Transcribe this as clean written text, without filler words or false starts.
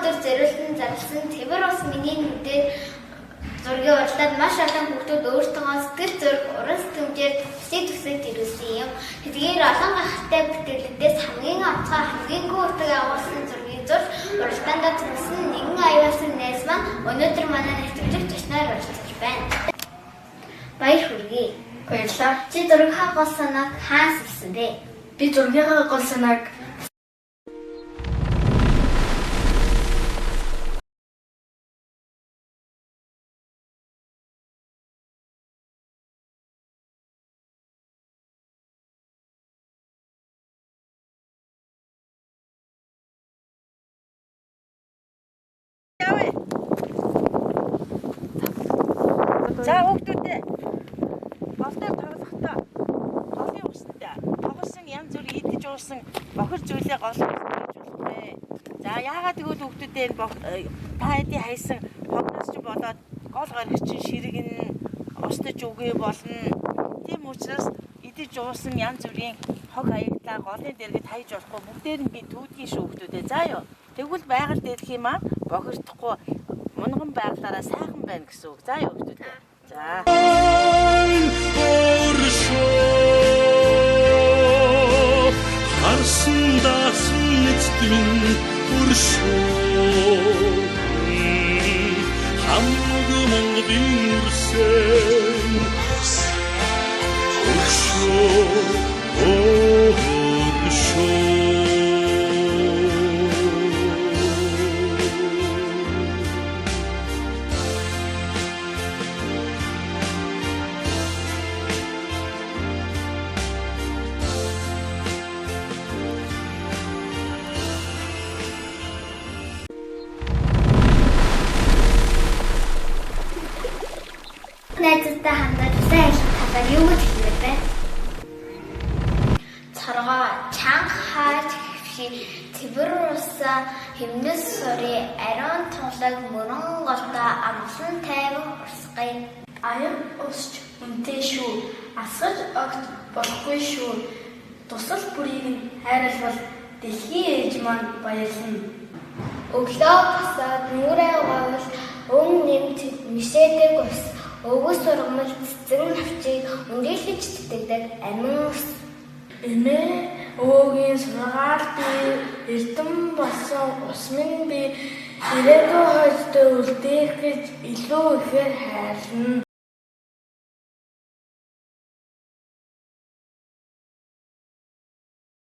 өдөр зориулсан зарласан Цэвэр ус миний нүдээр зургийн уралдаанд маш олон хүүхдүүд өөрсдийнхөө сэтгэл зүрх, уран сэтгэмжээр төсийг төсөж ирүүлсэн юм. Тэдгээр олон гайхалтай бүтээлүүдээс хамгийн онцгой, хамгийн гүн утга агуулсан зургийг зурж уралдаандаа түргэсэн нэгэн аюулсан найз маань өнөөдөр манай нэвтрүүлэгт зочноор оролцож байна. Баяр хүргэе. Баярлалаа. Чи зургийнхаа гол санааг хаанаас олсон бэ? Би зургийнхаа гол санааг Явъя. За хүүхдүүдээ гол дээр тоглохдоо голын усанд тоглосон янз бүр идэж уусан бохир зүйлээ гол хийж болохгүй. За яагаад гэвэл хүүхдүүдээ энэ та хэдий хайсан хогноос ч болоод гол гарах чинь ширгэн устж үгүй болно. Тийм учраас идэж уусан янз бүрийн хог хаягдлаа голын дэргэд хайж болохгүй, бүгдээрнгийн түүдгийн шүү хүүхдүүдээ. За юу. Тэгвэл байгаль дэлхий маань бохирдохгүй, мунган байгалаараа сайхан байна гэсэн үг. За юу хүүхдүүдээ. За. Өршөө харсан даасан эцэд минь өршөө, хамаг Монголын үрсэн өршөө, өршөө. Найзуудтай хандаж усан аялах талаар юу гэж хэлмээр байна? Цоргоо чанга хааж хэвший, цэвэр усаа хэмнэс сурья, ариун тунгалаг мөрөн голдоо амгалан тайван урсгая. Аян усч үнэтэй шүү. Асгаж огт болохгүй шүү. Тусал бүрийг нь хайрлавал дэлхийн ээж маань баярлана. Өглөө босоод нүүрээ угаавал өн нэмт мишээдэг ус, өвөг сургамал цэцэн навчийг өндийлгэж тэтгдэг амин ус. Эмээ өвөөгийн сургаал би эрдэм болсон ус минь би ирээдүйн хойчдод үлдээх гэж илүү ихээр хайрлана.